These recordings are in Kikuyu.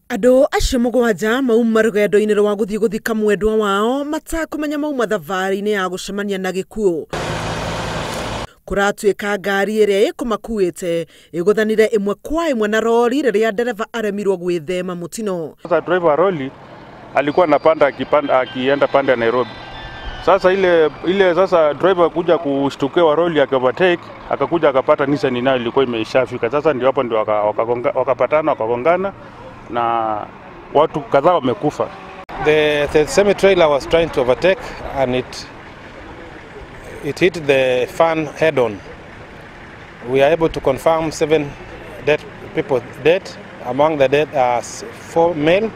Andũ acio mũgwanja mauma rũgendo-inĩ rwa gũthiĩ gũthika mwendwa wao matakũmenya mauma thabarĩ-inĩ ya gũcemania na gĩkuũ. Kũratuĩka ngari ĩrĩa ĩkũmakuĩte ĩgũthanire ĩmwe kwa ĩmwe na rori rĩrĩa ndereba aremirwo gwĩthema mũtino. Sasa driver wa roli alikuwa anapanda akienda pande ya Nairobi. Sasa ile sasa driver kuja kushtukia wa roli akiovertake, akakuja akapata Nissan nayo ilikuwa imeshafika. Sasa ndio hapo ndio wakapatana wakagongana na watu kadhaa wamekufa. The semi trailer was trying to overtake and it hit the fan head on. We are able to confirm 7 dead people dead. Among the dead are 4 male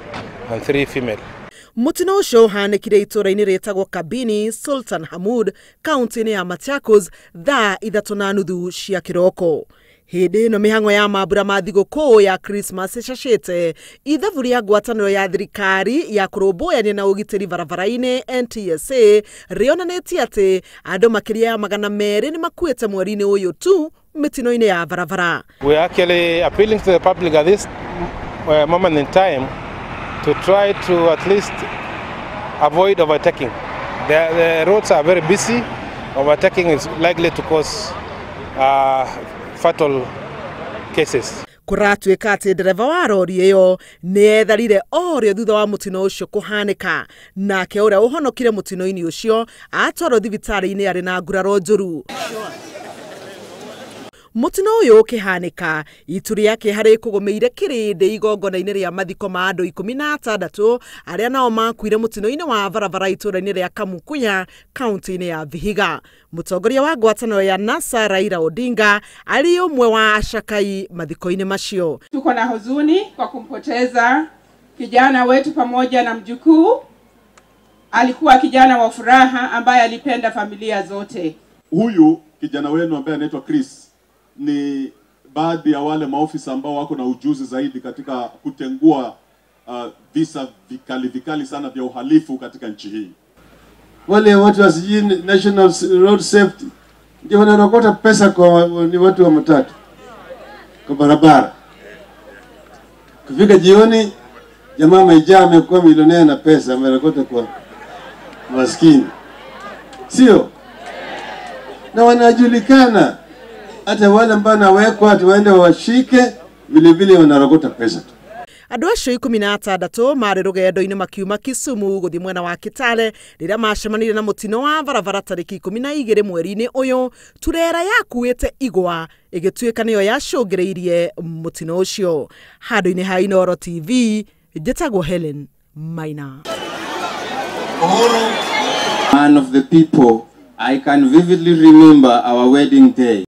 and 3 female. Mũtino ũcio ũhanĩkire itũũra-inĩ rĩtagwo Kabini, Sultan Hamud, kaunti-inĩ ya Machakos thaa 3:30 cia kĩroko. Hĩndĩ ĩno mĩhang'o ya mambura ma thigũkũ ya Christmas ĩcacĩte, ithabu rĩa ngwatanĩro ya thirikari ya kũrũmbũyania na ũgitĩri barabara-inĩ NTSA rĩonanĩtie atĩ andũ makĩria ya 200 nĩ makuĩte mweri-inĩ ũyũ tu mĩtino-inĩ ya barabara. We are actually appealing to the public at this moment in time to try to at least avoid overtaking. The roads are very busy. Overtaking is likely to cause fatal cases. Kũratuĩka atĩ ndereba wa rori ĩyo nĩ etharire o rĩo thutha wa mũtino ũcio kũhanĩka, nake ũrĩa ũhonokire mũtino-inĩ ũcio atwarwo thibitarĩ-inĩ arĩ na nguraro njũru. Mũtino ũyũ ũkĩhanĩka, itu rĩa kĩeha rĩkũgũmĩire kĩrĩndĩ igongona-inĩ rĩa mathiko ma andũ 16 arĩa nao makuire mũtino-inĩ wa barabara itũũra-inĩ rĩa Kamukuya, kaunti-inĩ ya Vihiga. Mũtongoria wa ngwatanĩro ya NASA Raila Odinga arĩ ũmwe wa acakai mathiko-inĩ macio. Tuko na huzuni kwa kumpoteza kijana wetu pamoja na mjukuu. Alikuwa kijana wa furaha ambaye alipenda familia zote. Huyu kijana wenu ambaye anaitwa Chris ni baadhi ya wale maofisa ambao wako na ujuzi zaidi katika kutengua visa vikali sana vya uhalifu katika nchi hii. Wale watu wa sijui National Road Safety ndio wanarokota pesa kwa ni watu wa matatu kwa barabara. Kufika jioni jamaa amejaa, amekuwa milionea na pesa amerokota kwa maskini. Sio? Na wanajulikana. Hata wale ambao nawekwa ati waende washike vile vile wanarogota pesa tu. Andũ acio 16 marĩ rũgendo-inĩ makiuma Kisumu gũthiĩ mwena wa Kitale rĩrĩa macemanire na mũtino wa barabara tarĩki 12 mweri-inĩ ũyũ. Turera yakuĩte igwa ĩgĩtuĩka nĩyo yacũngĩrĩirie mũtino ũcio. Handũ-inĩ ha Inooro TV, njĩtagwo Helen Maina. Man of the people, I can vividly remember our wedding day.